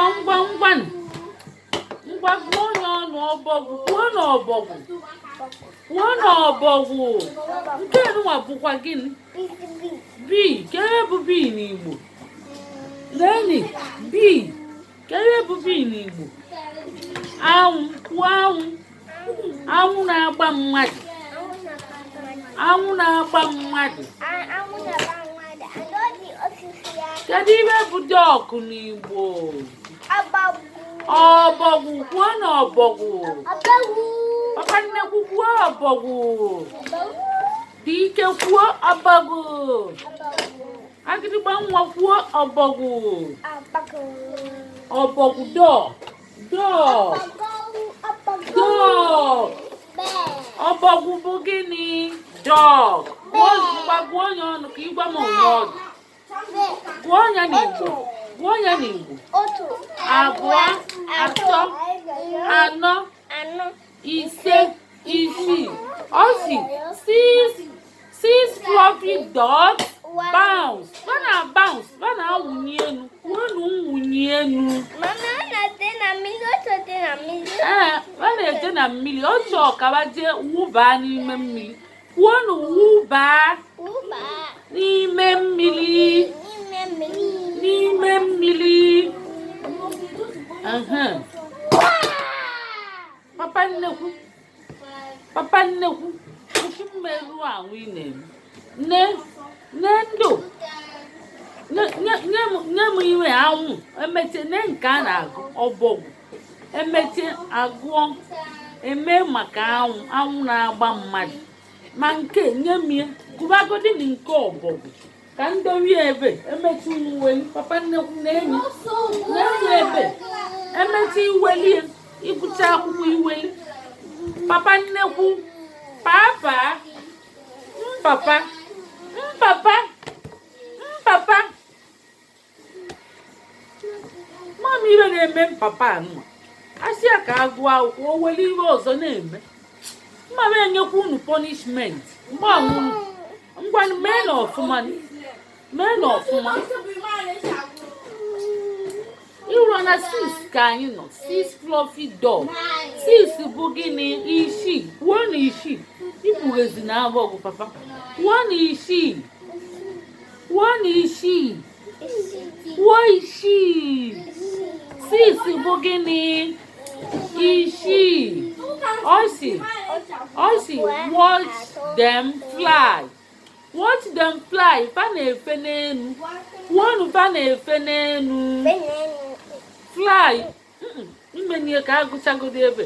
Ngwa, ngwa, ngwanụ, ngwa, gụọ onye ọnụ. Ọbọgwụ. Kwuo na ọbọgwụ. Kwuo na ọbọgwụ. Nke nwa bụkwa gịnị? Bee. Ka ihe bụ bee n'Igbo? Leni bee. Ka ihe bụ bee n'Igbo? Anwụ. Kwuo anwụ. Anwụ na-agba mmadụ. Anwụ na-agba mmadụ. Kedu ihe bụ duck n'Igbo? Ọbọgwụ. Kwuo na ọbọgwụ. Papa nnekwu, kwuo ọbọgwụ. Dị ike, kwuo ọbọgwụ. Agịdịgba nwa, kwuo ọbọgwụ. Ọbọgwụ. Duck, duck, duck. Ọbọgwụ bụ gịnị? Duck. Ngwa, gụọ onye ọnụ ka ịgwa m onye ọdụ. Gụọ ya n'Igbo, gụọ ya n'Igbo. Otu. Abụọ, atọ, anọ, anọ, 5, 6. Ọ si six, six fluffy ducks bounce. Ba na bounce, ba na-awụnye elu. Kwuonu nwunye elu. Mama, ọ na-ete na mmiri, otu dị na mmiri. Ee, ba na-eje na mmiri. Ọ chọọ ka ba jee wụbaa n'ime mmiri. Kwuonu wụbaa. Ụba. N'ime mmiri. N'ime mmiri. N'ime mmiri. Ehe. Papa nnekwu, papa nnekwu, kwụsị mmerụ ahụ ị na-eme. Nne, nne, ndụ, nye m, nye m iwe. Anwụ emeche ne nke a na-agụ ọbọgwụ. Emeche agụọ eme maka anwụ. Anwụ na-agba mmadụ. Ma nke nye m ya. Gụbagodi na nke ọbọgwụ ka ndowi ebe emechi unu weli. Papa nnekwu, na-enyi na-enyi ebe emechi iwelie. Ịgụcha akwụkwọ, iweli. Papa nnekwu, papa, mpapa, mpapa, mpapa. Mama, ibe na-eme mpapa anụma asị ya ka agụọ akwụkwọ, o were iwe ọzọ na-eme. Mma m enyekwa unu punishment mgbe ahụ unu. Ngwanụ, mee na ọfụma, mee na ọfụma. Ịrụọ na 6 ka anyị nọ. 6 fluffy duck. 6 bụ gịnị? 6. Kwuo na 6. Ikpughezi na abọgụ. Papa, kwuo na 6. Kwuo na 6. Kwuo 6. 6 bụ gịnị? 6. Ọ sị, ọ sị, "Watch them fly, watch them fly." Fa na-efe n'elu. Kwuonu, fa na-efe n'elu. Fly. Imenye ka agụchagodo ebe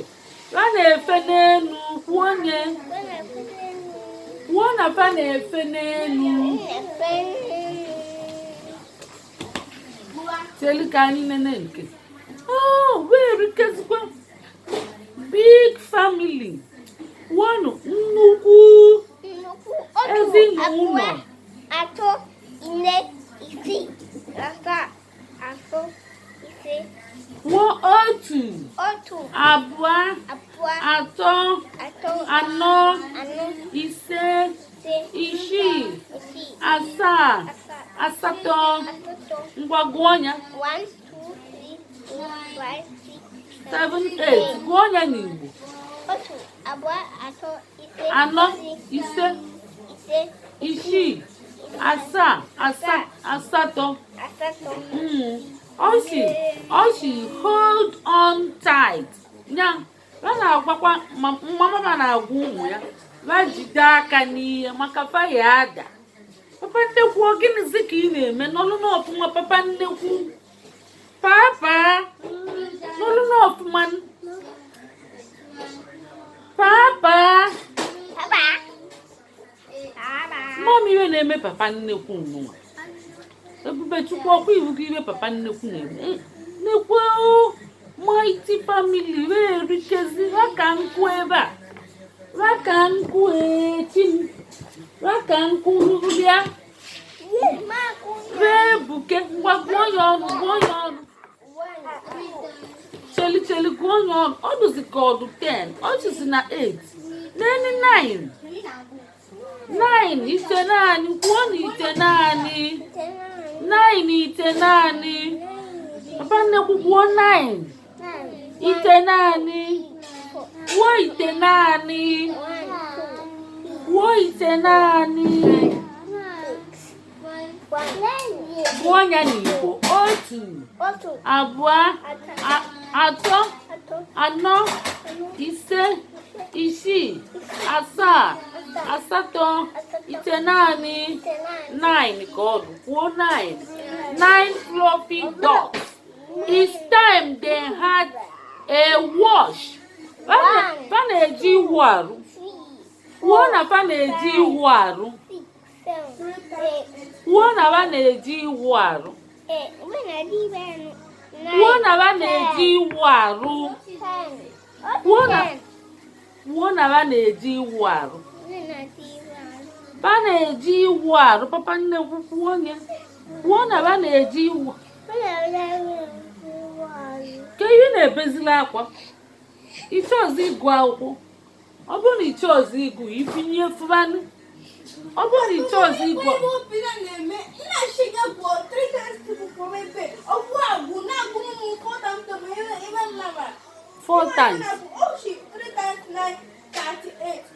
fa na-efe n'elu. Kwuo nye, kwuo na fa na-efe n'elu. Chelu ka anyị nene nke. Oh, wee rikezikwa big family. Kwuonu nnukwu Nnukwu. Otu, ezinụlọ. Abụọ, atọ, 4, 6, 7, 8, 5. Kwuo otu. Otu. Abụọ. Abụọ. Atọ. Atọ. Anọ. Anọ. 5. 5. 6. 6. 7. 7. 8. 8. Ngwa, gụọ ya. 1, 2, 3, 4, 5, 6, 7, 8. Gụọ ya n'Igbo. Otu, abụọ, atọ, 5. 4. 6. 5. 5. 6, 7, 8. 8. Ọ sị, "Hold on tight." Ya ọ na-agwakwa mama ma na-agwa ụmụ ya va jide aka n'ihe maka fa ya ada. Papa nnekwu, ọ gịnịzi ka ị na-eme? N'ọlụ n'ọfụma. Papa nnekwu, papa, n'ọlụ n'ọfụma. Papa. Papa. Papa. Mama, iwe na-eme papa nnekwu nnụnwa. Ebube Chukwu, ọkwa iwu gị iwe papa nnekwu na-eme. Nnekwu o, mighty family wee rikezi ha ka nkụ ebe a, ha ka nkụ echi m, ha ka nkụ bịa wee buke. Ngwa, gụọ ya ọnụ, gụọ ya ọnụ. Cheli, cheli, gụọ ya ọnụ. Ọ dụzi ka ọdụ 10. Ọ chịzi na 8 n'enu 9, 9, 9. Kwuo na 9, 9, 9. Papa nnekwu, kwuo 9. 9. Ite naanị. Kwuo ite naanị. 1, 2, Kwuo ite naanị. 6, 1. Gụọ ya n'Igbo: otu, 1, abụọ, atọ, 3, anọ, 4, 5, 6, 7, 8, ite naanị. 9. 9 ka ọ dị. Kwuo 9. 9 fluffy ducks. It's time they had a wash. Fa na-eji iwu arụ. Kwuo na fa na-eji iwu arụ. 6, 7, 8. Kwuo na fa na-eji iwu arụ. 8. Kwuo na fa na-eji iwu arụ. 10. Kwuo na fa na-eji iwu arụ. Fa na-eji iwu arụ. Papa nnekwu, kwuo onye, kwuo na fa na-eji iwu. Ka ihe na-ebezila akwa, iche ọzọ ịgụ akwụkwọ. Ọ bụrụ na iche ọzọ ịgụ, ibinye fụbanụ. Ọ bụrụ na iche ọzọ ịgụ. Ebe obi na-eme na-ashiga bụ three times people from ebe ọgwụ agwụ na-agụ m four times ebe ebe nnama. Four times. Oshi, three times nine, 38.